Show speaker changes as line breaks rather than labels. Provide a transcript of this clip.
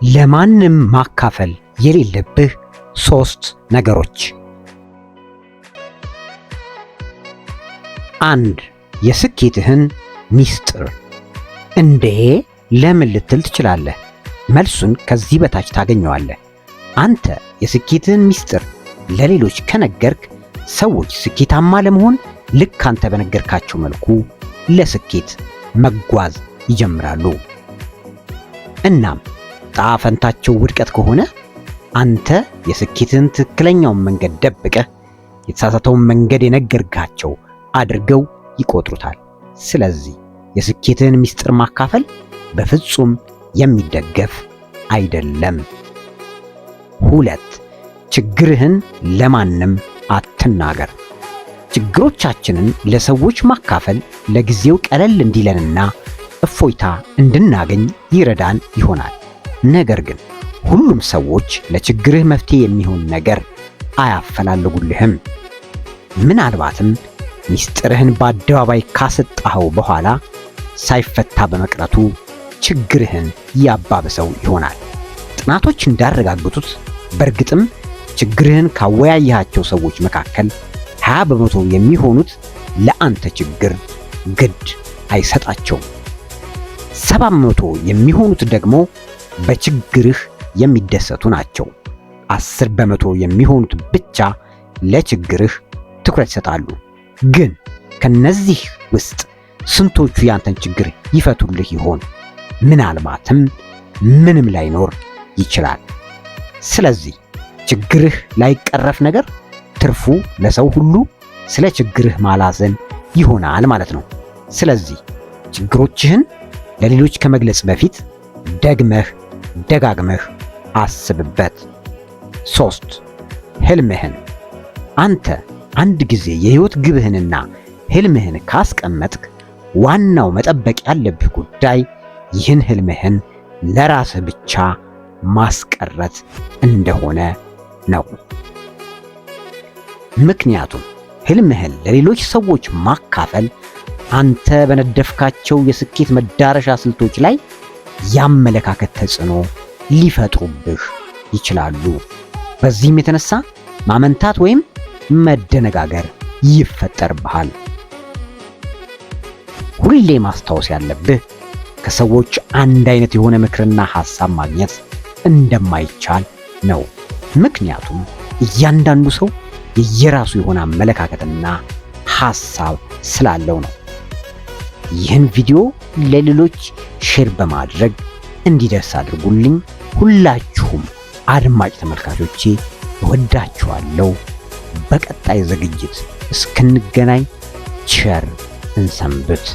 ለማንም ማካፈል የሌለብህ ሶስት ነገሮች። አንድ፣ የስኬትህን ሚስጥር። እንዴ ለምን ልትል ትችላለህ። መልሱን ከዚህ በታች ታገኘዋለህ። አንተ የስኬትህን ሚስጥር ለሌሎች ከነገርክ ሰዎች ስኬታማ ለመሆን ልክ አንተ በነገርካቸው መልኩ ለስኬት መጓዝ ይጀምራሉ። እናም ጣፈንታቸው ውድቀት ከሆነ አንተ የስኬትህን ትክክለኛውን መንገድ ደብቀህ የተሳሳተውን መንገድ የነገርካቸው አድርገው ይቆጥሩታል። ስለዚህ የስኬትህን ሚስጥር ማካፈል በፍጹም የሚደገፍ አይደለም። ሁለት፣ ችግርህን ለማንም አትናገር። ችግሮቻችንን ለሰዎች ማካፈል ለጊዜው ቀለል እንዲለንና እፎይታ እንድናገኝ ይረዳን ይሆናል። ነገር ግን ሁሉም ሰዎች ለችግርህ መፍትሄ የሚሆን ነገር አያፈላልጉልህም። ምናልባትም ሚስጥርህን በአደባባይ ካሰጣኸው በኋላ ሳይፈታ በመቅረቱ ችግርህን ያባብሰው ይሆናል። ጥናቶች እንዳረጋግጡት በእርግጥም ችግርህን ካወያየሃቸው ሰዎች መካከል 20% የሚሆኑት ለአንተ ችግር ግድ አይሰጣቸውም። 70% የሚሆኑት ደግሞ በችግርህ የሚደሰቱ ናቸው። 10% የሚሆኑት ብቻ ለችግርህ ትኩረት ይሰጣሉ። ግን ከነዚህ ውስጥ ስንቶቹ ያንተን ችግር ይፈቱልህ ይሆን? ምናልባትም ምንም ላይኖር ይችላል። ስለዚህ ችግርህ ላይቀረፍ ነገር ትርፉ ለሰው ሁሉ ስለ ችግርህ ማላዘን ይሆናል ማለት ነው። ስለዚህ ችግሮችህን ለሌሎች ከመግለጽ በፊት ደግመህ ደጋግመህ አስብበት። ሶስት፣ ህልምህን። አንተ አንድ ጊዜ የህይወት ግብህንና ህልምህን ካስቀመጥክ ዋናው መጠበቅ ያለብህ ጉዳይ ይህን ህልምህን ለራስህ ብቻ ማስቀረት እንደሆነ ነው። ምክንያቱም ህልምህን ለሌሎች ሰዎች ማካፈል አንተ በነደፍካቸው የስኬት መዳረሻ ስልቶች ላይ የአመለካከት ተጽዕኖ ሊፈጥሩብህ ይችላሉ። በዚህም የተነሳ ማመንታት ወይም መደነጋገር ይፈጠርብሃል። ሁሌ ማስታወስ ያለብህ ከሰዎች አንድ አይነት የሆነ ምክርና ሐሳብ ማግኘት እንደማይቻል ነው። ምክንያቱም እያንዳንዱ ሰው የየራሱ የሆነ አመለካከትና ሐሳብ ስላለው ነው። ይህን ቪዲዮ ለሌሎች share በማድረግ እንዲደርስ አድርጉልኝ። ሁላችሁም አድማጭ ተመልካቾቼ እወዳችኋለሁ። በቀጣይ ዝግጅት እስክንገናኝ ቸር እንሰንብት።